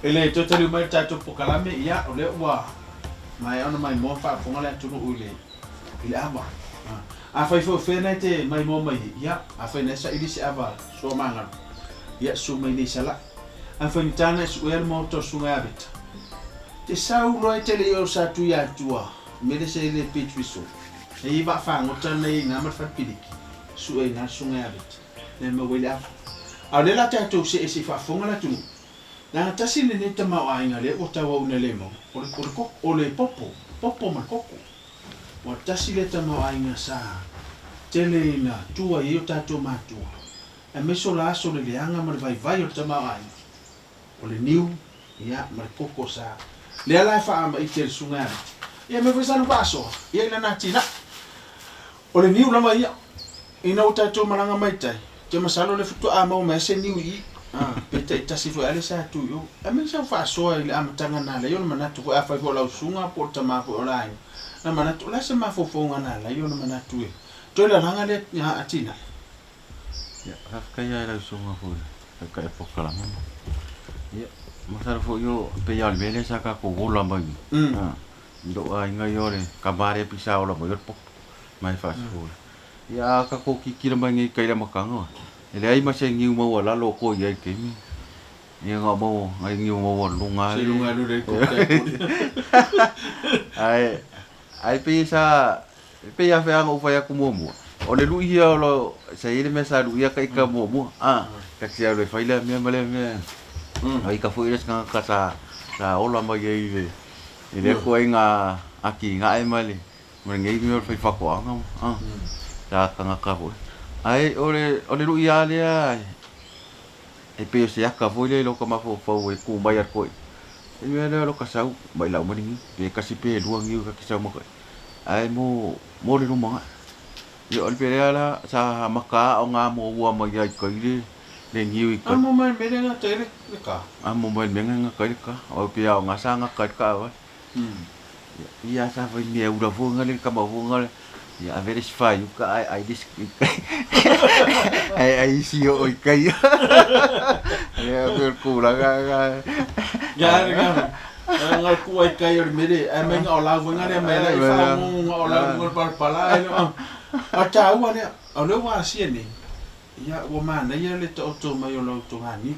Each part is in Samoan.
E le toe taliu mai le tatou polokalame, ia, o lea ua maea ona maimoa ma faafofoga le atunuu i le, i le ava. Afai foi o fea na e te maimoa mai ai, ia, afai na e saili se ava suamagalu, ia, susu mai nei i Salai. Ae faigata na e suea le maota o Susuga ia Veta. Te sau loa e te le i o sa tui atua, mele se le Beach Resort. E i ai vaa fagota na i ai ina ma le fale piliki, sue ina le Susuga ia Veta. Lea e maua ai le ava. A o lea la tatou see se i faafofoga le atunuu. Leaga tasi lenei tamaoaiga lea ua tauauina le maua, o le, o le koko, o le popo, popo ma le koko. Ua tasi lea tamaoaiga sa tele ina tua i ai o tatou matua, aemaise o la aso le leaga ma le vaivai o le tamaoaiga, o le niu, ia, ma le koko sa. Lea la e faaamaite e le Susuga ia Aliti, ia mea foi sa na faasoa, ia i lana atinae. O le niu lava ia. Ina ua tatou malaga mai tai, ou te masalo o lea faatoa maua mai lava se niu i i, pe taitasi foi lava lea sa tu i o. Aemaise sau faasoa i le amataga na ala ai ona manatu foi, afai foi o lau susuga po o le tama foi o le aiga, na manatu, o le a se mafaufauga na ala ai ona manatu e toe lalaga lea atinae? Ia, faafetai lava i lau susuga foi i le taitai o le polokalame. Ia, masalo foi o, pei lava o le mea lea sa tatou ola mai i lou aiga ia o le tama lea pei sa ola mai o le popo ma e faasifua. Ia a tatou tilotilo mai nei i tai i le amataga, e leai ma se niu maualalo o toe i ai i le taimi. Ia na o mau nai niu maualuluga lava lea. Ae ae pei sa pei a fea ona ou fai atu muamua, o le lui ia o lo sa i ai le mea sa luia ta ita muamua, a ta te alu e fai lea mea ma lea mea. O ita foi le isi tagata sa sa ola mai ai i le i lea ituaiga atinae ma le ma lenei mea o le fai faatoaga ma sa tagata foi. Ae o le o le lui lava lea e pei o se ata foi lea i lota mafaufau e tu mai atu ai, le mea lea o lota sau mai lau mai le niu, pe tasi pe lua niu ta te sau ma tai, ae mo mo le lumanai. Ia o le mea lea la sa amata ona amo ua mai ai i tai le le niu i tai. Amo mai le mea lea e gata ai le ka. Amo mai le mea lea e gata ai le ka. O pei lava o na sa gata ai le taavale. Ia sa fai mea ula foi na le tama foi na ia ave le isi faiuka ae ai le isi ae ai isi oo i tai. Ia pei o le tulaga lena. Ia nga le tuu ai kai o le mele ae mai nga o lau foi nga lea mai la i faagongo nga o lau nga le palapala ae le o taua lea o lea ua asia nei. Ia, ua manaia le taoto mai o la outou aniu.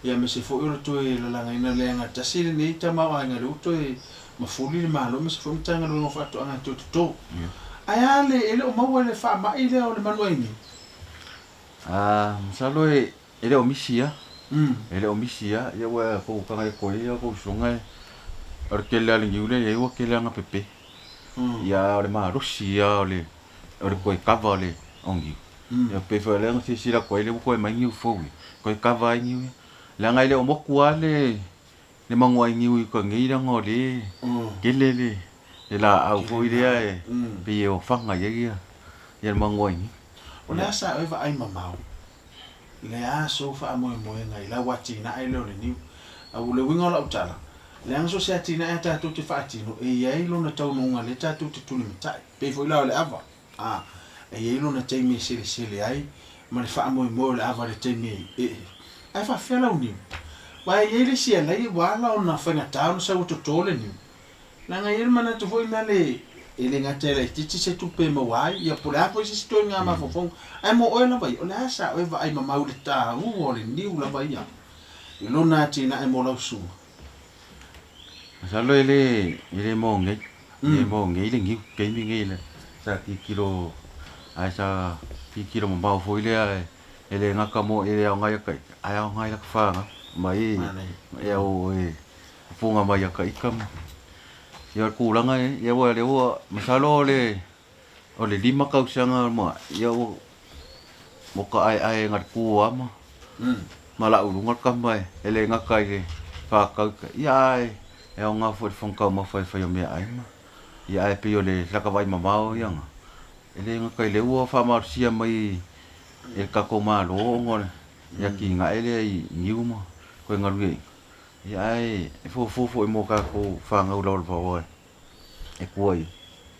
Ia, aemaise foi o le toe lalagaina leaga tasi lenei tamaoaiga lea ua toe mafuli le Malo aemaise foi Matagaluega o Faatoaga e toe toto. Ae a le, e le o maua i le faamai lea o le manu ainiu? Masalo e le o misi lava. E le o misi lava. Ia ua tou taga e toe ia tou usoga e, o le tele lava o le niu lea e i ai ua tele lava ina pepe. Ia a o le malosi lava o le o le toe kava o le niu. Ia pei foi o lea na silasila atu ai lea ua toe aumai niu fou ia, toe kava ai niu ia. Leaga e le o motu lava le le manuai niu i uta nei leaga o lea e tele le le laau foi lea e pei e ofaga i ai ia le manuai niu. O le a sa oe vaai mamao? Le a sou faamoemoega i lau atinae lea o le niu? O le uiga o lau tala, leaga so o se atinae a tatou te faatino, e i ai lona taunuuga lea tatou te tulimatai. Pei foi la o le ava, a, e i ai lona taimi e selesele ai ma le faamoemoe o le ava i le taimi e, ae faafefea lau niu? Aua e i ai le isi alai ua ala ona faigata ona sau e toto le niu. Leaga e i ai le manatu foi na le, e le gata e laitiiti se tupe e maua ai, ia po o le a foi se isi ituaiga mafaufauga. Ae mo oe lava ia, o le a sa oe vaai mamau i le taua o le niu lava ia i lona atinae mo lau susuga? Masalo e le, e le mo nei, e le mo nei le niu, taimi nei le, sa tilotilo, ae sa tilotilo mamao foi lea e le gata mo, e le aoga ia te ita, ae aoga i laka fanau, mai e au e puga mai ia te ita ma, ia o le tulaga e, ia ua lea ua, masalo o le, o le 5 tausaga ma, ia ua, ua taʻaeʻae ga le tu a ma, ma lau luga le tama e le gata i le whākau ia ae e aoga foi le fono taumafa e fai o meaai ma ia ae pei o le laka vaai mamao ia ga e le gata i le ua faamalosia mai e le tatou Malo ona o le atinae lea i niu ma toe galueaiina ia ae e fuafua foi mo tatou fanau lavalava e tua i ai.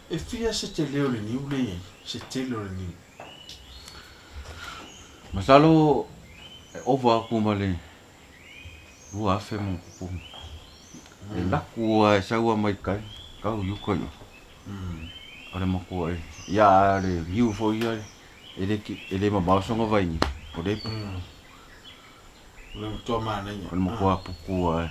E fia se tele o le niu lea i ai, se tele o le niu? Masalo e ova atu ma le 2000 ma ona tupu. E laku lava e sau lava mai kai, tau i uka i o. O le matua e, ia a o le niu foi ia e le e le mamao sona vainiu, o le pupu. O le matua manaia. O le matua pupu lava e.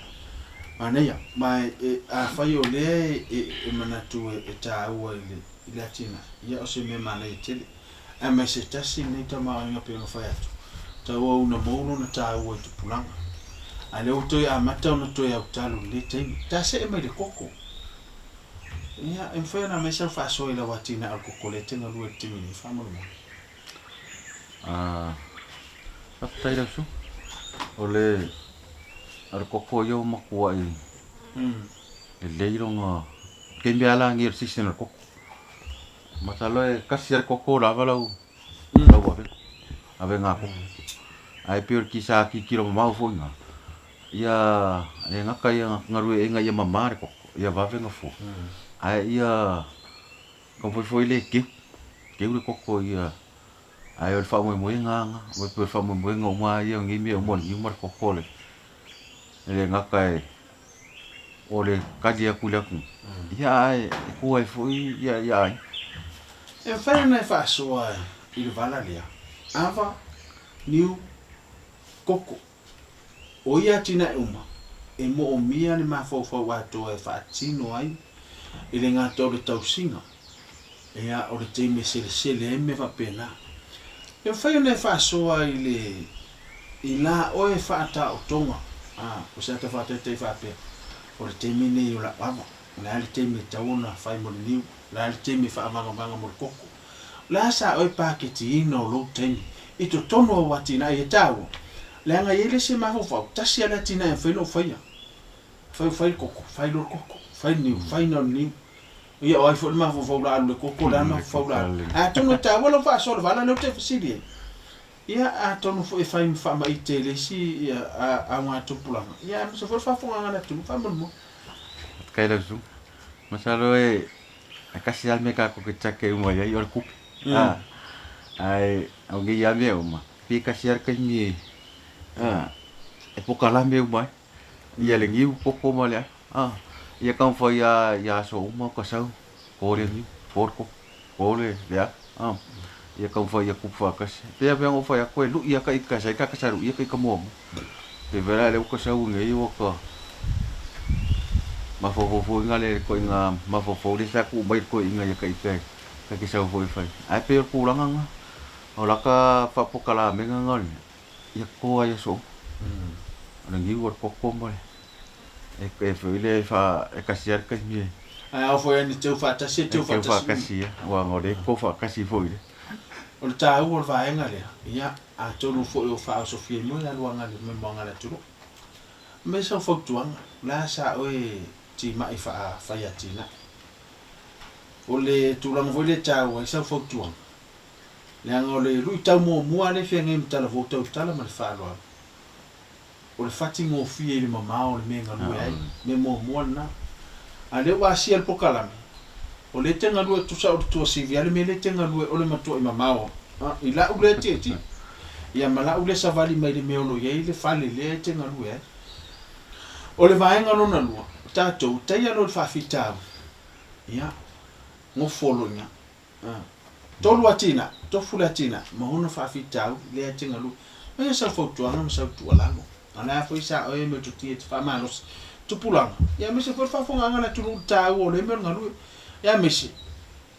Manaia, ma e, afai o lea e manatu e taua i le i le atinae, ia o se mea manaia tele. Ae mai se tasi lenei tamaoaiga pei ona fai atu, taua una mou lona taua i tupulaga. A lea ua toe amata ona toe autalu i lenei taimi. Ta see mai le koko. Ia, e mafai ona aumai sau faasoa i lau atinae o le koko lea e te galue i le taimi nei, faamolemole. Ah, faafetai i lau susuga. O le, o le koko ia ua matuai lelei lona, taimi lava la nei o le season o le koko. Masalo e tasi lava le koko lava lau lau ave avega koko. Ae pei o le kisa tilotilo mamao foi ina ia le gata ia galueaiina ia mama le koko ia vave ona fua, ae ia taumafai foi le keu, keu le koko ia ae o le faamoemoega lava lena. Aua e pei o le faamoemoega uma lava ia o nei mea uma o le niu ma le koko le e le gata e o le tali atu i le atunuu, ia ae e tua ai foi ia aiga. E mafai ona e faasoa i le vala lea, ava, niu, koko. O ia atinae uma, e moomia le mafaufau atoa e faatino ai e le gata o le tausiga, ia, o le taimi e selesele ai mea faapena. E mafai ona e faasoa i le i la oe faataotoga, a, o se ata faataitai faapea, o le taimi lenei o lau ava, o le a le taimi e tatau ona fai mo le niu, o le a le taimi e faavagavaga mo le koko. O le a sa oe paketiina o lou taimi i totonu o au atinae e taua, leaga e i ai le isi mafaufau, tasi lava le atinae e mafai ona ou faia. Fai fai le koko, fai loa le koko, fai le niu, fai na o le niu. Ia o ai foi le mafaufau o le a alu i le koko, o le a le mafaufau o le a alu. Ae atonu e taua lau faasoa i le vala lea ou te fesili ai. Ia atonu foi e fai ma faamaite i le isi augatupulaga, ia aemaise foi le faafofogaaga a le atunuu faamolemole. Faafetai lau Susuga. Masalo e tasi lava le mea tatou te tiake uma i ai o le tupe. Ae o nei lava mea uma, pe tasi lava le taimi e pokalame uma ai. Ia le niu, koko ma le ai. Ia taumafai lava i aso uma o ta sau, to le niu, to le koko, to le a. Ia taumafai ia tupu faatasi. E pei lava ona ou fai atu e lui lava ita sa ita sa luia ita muamua. Pei foi la lea ua ta sau nei ua ta mafaufau foi ina le ituaiga mafaufau lea sa tuu mai le toeaina ia ita ta te sau foi e fai. Ae pei o le tulaga lena, o lata faapokalamega lena o le mea, ia toto lava i aso uma. O le niu o le koko ma le e foi lea e fa e tasi lava le taimi e Ae ao foi e teu faatasi e teu faatasi ia, aua o lea e toto faatasi foi le. O le taua o le vaega lea, ia, atonu foi o faaosofia ai mo le aluaga i le moaga a le atunuu. Aumai sau fautuaga, o le a sa oe timai faafai atinae? O le tulaga foi lea e taua ai sau fautuaga, leaga o le luitau muamua lava lea e feagai ma talavou tautala ma le faaaloalo, o le fatigofie i le mamao o le mea e galue ai, mea muamua lena. A o lea ua asia le pokalame, o lea e te galue, tusa o le tuasivi lava le mea lea e te galue, o le matuai mamao lava. I lau lea tietie, ia ma lau lea savali mai le mea o lo o i ai le fale lea e te galue ai. O le vaega lona lua, o tatou, taia loa le faafitauli, ia, gofo loa i ina. Tolu atinae, tofu le atinae, ma ona faafitauli lea e te galue. Aia sau fautuaga ma sau tuualalo. A o le a foi sa oe me totia e te faamalosi tupulaga, ia aemaise foi le faafofogaaga a le atunuu i le taua o lea mea o le galue. Ia aemaise,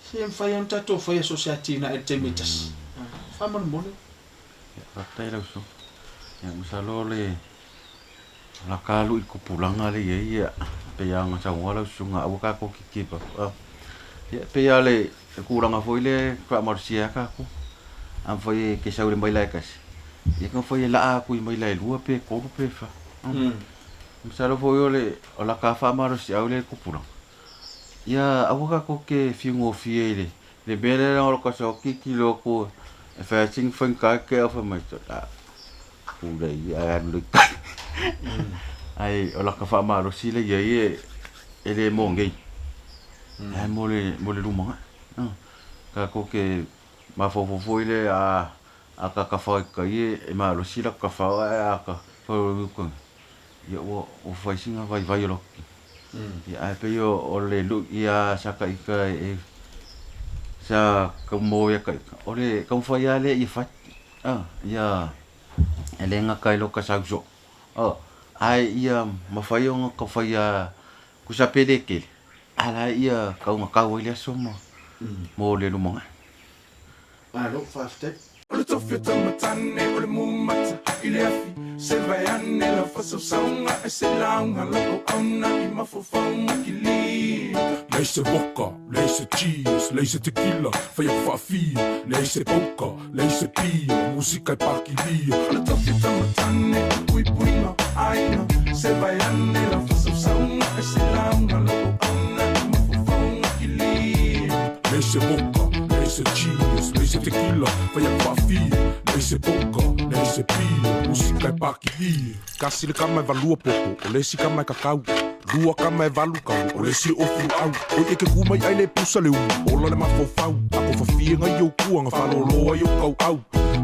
se e mafai lava ona tatou faia so o se atinae i le taimi e tasi. Faamolemole. Ia, faafetai lau Susuga. Ia, masalo o le laka alu i le tupulaga lea i ai, ia, pei lava ona saunoa lau Susuga, aua tatou te give up. Ia, e pei lava o le tulaga foi lea e faamalosia ai tatou. A mafai e te sau i le maila e tasi, ia taumafai e laa atu i maila e lua pe tolu pe fa. Masalo foi o le o laka faamalosiau lea i le tupulaga, ia aua tatou te fiu gofie i le Le mea lea leaga o lota sau tilotilo atu e fai lava sina faigata te au fai mai a pule ia ae alu i tai. Ae o lata faamalosi lea i ai e le mo nei ae mo le mo le lumanai. Tatou te mafaufau foi lea a ta tafao i tai e malosi lata tafao ae a ta fai i uta. Ia ua fai sina vaivai o lou kino. Ia ae pei o le lu'i ia sa ka ika e sa kau mo ia ka ika o le taumafai lava lea ia fai ia e le gata i lo ka sau soo ae ia mafai ona taufai a tusa pe le tele ae la ia taugatau ai le aso ma mo le lumanai. Malo faafetai. O le tofi o taumatane o le mumata i le afi Se vaeane lau faasausauga e se lauga lau auauna i mafaufauga kilia. Leai se vodka, leai se cheers, leai se tequila, fai aku faafia, leai se poker, leai se pia, musika e pakilia. O le tofi o taumatane o le puipuiga aiga Se vaeane lau faasausauga e se lauga lau auauna i mafaufauga kilia. Leai se vodka, leai se cheers, leai se tequila, fai aku faafia, leai se poker, leai se pia, musika e pakilia. Kasi le kama e valua popo, o le isi kama e kakau. Lua kama e valu kau, o le isi e ofi luau. Oi e ke ku mai ai le pusa le umu, ola le mafaufau. A ko fafie ngai ou kua, nga faalolo ai ou kauau.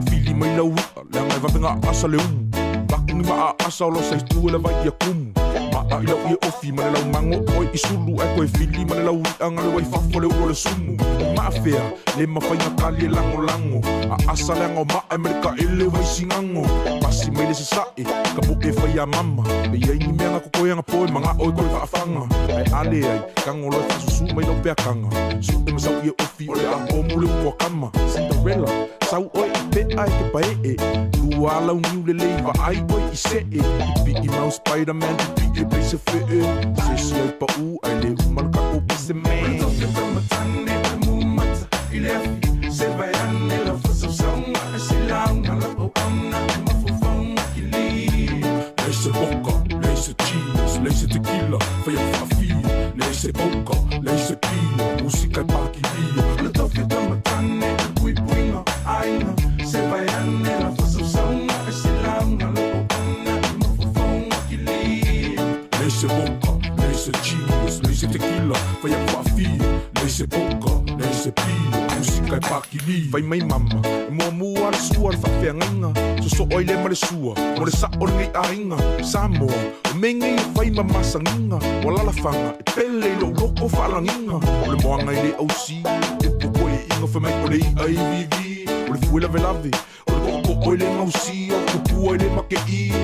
Fili mai lau i'a, leaga e vave nga asa le umu. Vaku ni maa asa o lo sa itu e le vai ia kumu. Maa i lau ie ofi ma le lau mago oe i sulu ae koe fili ma le lau i'a nga le wai fafo le ulu o le sumu. O maa fea, le mafai nga kali e lagolago. A asa leaga o maa e ma le kaele vai sigago. Pasi mai le sasae, ka po'e e fai a mama. Pe i ai ni mea nga kokoe anga poe maga'o e koe faafaga. Ae a leai, tago loa e faasusu mai lau peakaga. Su'e ma sau ie ofi o le a omu le utuakama. Cinderella, sau oe i pe'a e ke pae'e. Lua lau niu lelei vaai oe i se'e. Pipi'i mau Spiderman, pipi'i e pei se fe'e. Se isi ai pa'u ae le uma le kakou pese O le man. tofi o taumatane o le mumata i le afi Se vaeane lau faasausauga e se lauga lau auauna i mafaufauga kilia. Leai se vodka, leai se cheers, leai se tequila, fai aku faafia, leai se poker, leai se pia, musika e pakilia. O le tofi o taumatane o le puipuiga aiga Se vaeane lau faasausauga e se lauga lau auauna i mafaufauga kilia. Leai se vodka, leai se cheers, leai se tequila, fai aku faafia, leai se poker, leai se pia, musika e pakilia. Fai mai mama, e muamua le sua le faafeagaiga, sosoo ai lea ma le sua, mo le sa'o lenei aiga. Samoa, o mea nei e fai ma masagiga, o alalafaga e pele i lou loko faalagiga. O le moaga e le ausi, upu koe'iga fai mai o le i'a e iviivi, o le fue lavelave, o le to'oto'o e le gausia, o le tupua e le make'ia,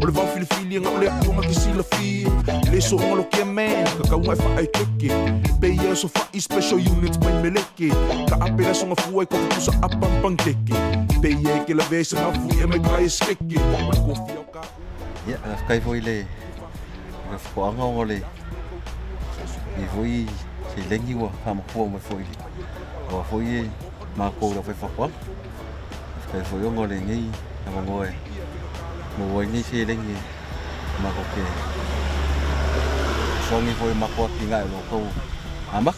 o le vao filifili aga o le atuaga ke silafia. E le so'oga lokia man, kakauga e fa'aekeke, pe ia e sofa'i special units mai meleke, ka'ape le aso gafua i kofutusa apa ma panikeke, pe ia e ke lavea i se gafu i'e mai kai e sekeke, o le kofia o ka'u. Ia, faafetai foi i le faatoaga ona o le lenei foi seleni ua faamatua mai foi i le aua foi e matou le aufaifaatoaga. Faafetai foi ona o lenei avanoa e maua ai nei seleni e matou te fesoasoani foi i matou atinae o lo o tau amata.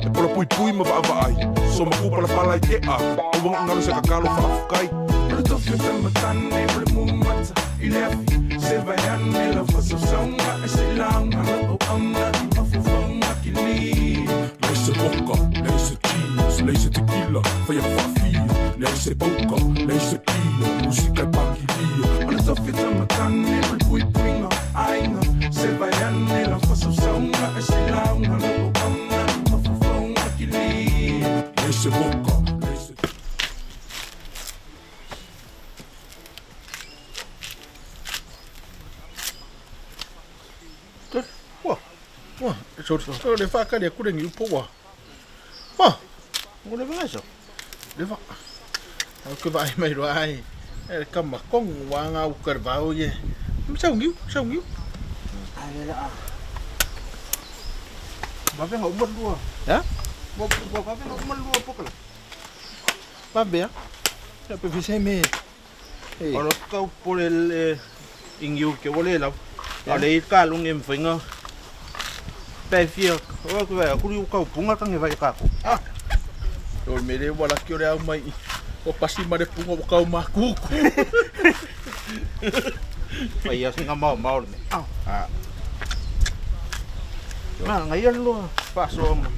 E pola puipui ma vaavaai, so maku palapala i ke'a, aua gaʻi galo se kakalo faafetai. O le tofi o taumatane o le mumata i le afi Se vaeane lau faasausauga e se lauga lau auauna i mafaufauga kilia. Leai se vodka, leai se cheers, leai se tequila, fai aku faafia, leai se poker, leai se pia, musika e pakilia. O le tofi o taumatane o le puipuiga aiga Se vaeane lau faasausauga e se lauga lau auauna i mafaufauga kilia. Leai se vodka, leai se. Ua, ua, so le whakari a kure ngi upo ua. Ua, o le vanga so. Le va. Au ke vai mai roa ai. E ka makong wa nga u kar vau ye. Sau ngiu, sau ngiu. Ba venga uma lua. Ya? Ba ba venga uma lua pokala. Ba bea. Ya pe fise me. O lo kau pole le ingiu ke wole lau. A le i ka lungi mwhinga. Pe fia, o ku vai, kuri u kau punga tangi vai ka ku. Ah. O me le wala ki ore au mai. O pasi mare punga o kau makuku. Vai ia singa mau mau le. Ah. Ma ngai lo paso ma.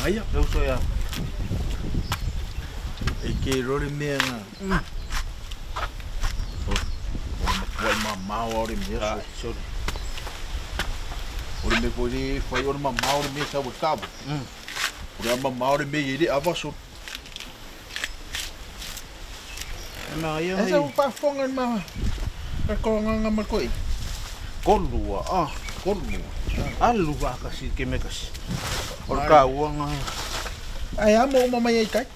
Ai. Leu so ya. E ke rore mea ngā. O, o matua i ma mau ore mea Ah, so. sorry. le mea foi lea e fai o le mamao le mea e sau ai le taavale. O le a mamao le mea e i ai le ava so. E sa ua faafofoga le ma le kologanga ma le koe. Kolua, ah. Kolua. Alu vaakasi ke mekasi. O le taua nga. Ae a mo uma mai ai tai.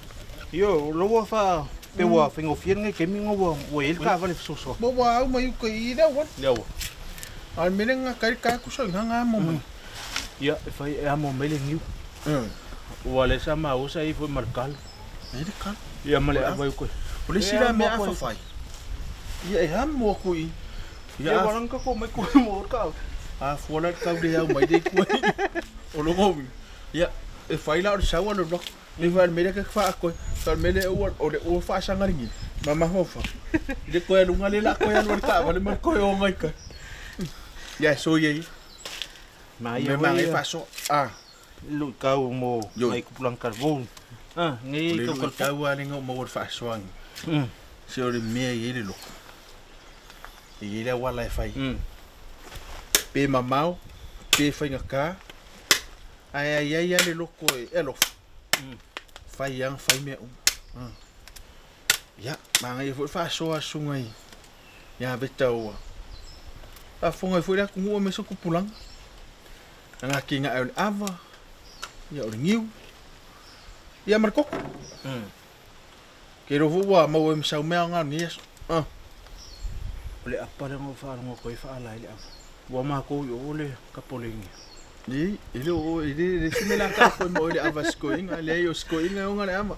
Io, lo ua fa pe ua faigofie lenei taimi nga ua ua i ai le taavale fesoasoani. Mo ua au mai uka i le auala. Le auala. A o le mea lea nga kai le kai aku sau ina nga amo mai. Ia, e fai e amo mai le niu. Ua lea sa maua sa i ai foi ma le kalo. E le kalo. Ia ma le ava i uka. O le isi la mea a fafai. Ia e amo aku i. Ia ua langa ko mai ko mo o ka. A fua la le tau le au mai le kua. O longa ui. Ia e fai la o le sau a le loko. Le fai le mea ke fa koe. Fa le mea ua o le ua fa sanga ringi. Ma ma hofa. Le koe lunga le la koe alu le ka vale ma koe o ngai ka. Ia so ye. Ma ia ma ngai fa so. Ah. Lu kau mo ngai kupulang karvou. Ah, ngai kau kau kau ale ngau mo fa soangi. Se o le mea i le loko. E i le auala e fai. Pe mamao, pe faigata, ae ai ai lava le loto e alofa. Fai lava fai mea uma. Ia, manaia foi le faasoa a susuga ia Veta ua faafofoga ai foi le atunuu aemaise o tupulaga. Lana atinae o le ava, ia o le niu, ia ma le koko. Ke iloa foi ua maua ai ma sau mea aoga o lenei aso. Ah. O le apa lea na ou faalogo atu ai faala ai le ava. Ua matou i o le Kapoleini. E, e le o e le le si mea la ka koe mo le ava sikoiga, leai o sikoiga e oga le ava.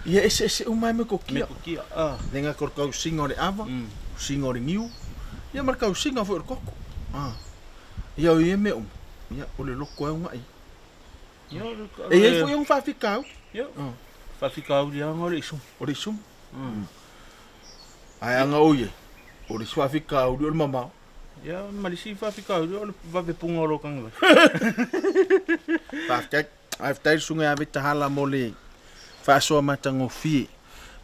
Ia eseese uma ai metokia. Metokia, ah. Le gata o le tausiga o le ava, tausiga o le niu, ia ma le tausiga foi o le koko. Ah. Ia o ia mea uma, ia o le loto e oga i. E i ai foi ona faafitauli. Ia, faafitauli lava o le isumu. O le isumu. Ae aga o ia, o le isi faafitauli o le mamao. Ia, ma le isi faafitauli o le vave puga o lou tagivai. Faafetai. Faafetai le Susuga ia Vetahala mo le faasoa matagofie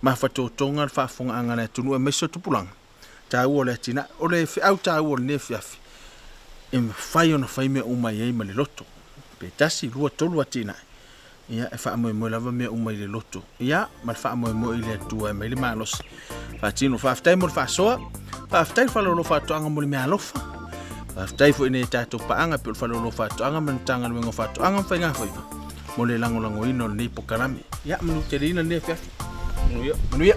mafatotoga le faafofogaaga a le atunuu aemaise o tupulaga taua o le atinae. O le feau taua o lenei afiafi, e mafai ona fai mea uma i ai ma le loto. Pe tasi, lua, tolu atinae, ia e faamoemoe lava mea uma i le loto, ia ma le faamoemoe i le Atua e aumai le malosi faatino. Faafetai mo le faasoa, faafetai le Faleolo Faatoaga mo le meaalofa, faafetai foi i nai a tatou paaga e pei o le Faleolo Faatoaga ma le Matagaluega o Faatoaga ma Faigafaiva mo le lagolagoina o lenei polokalame. Ia, manuteleina lenei afiafi. Manuia. Manuia.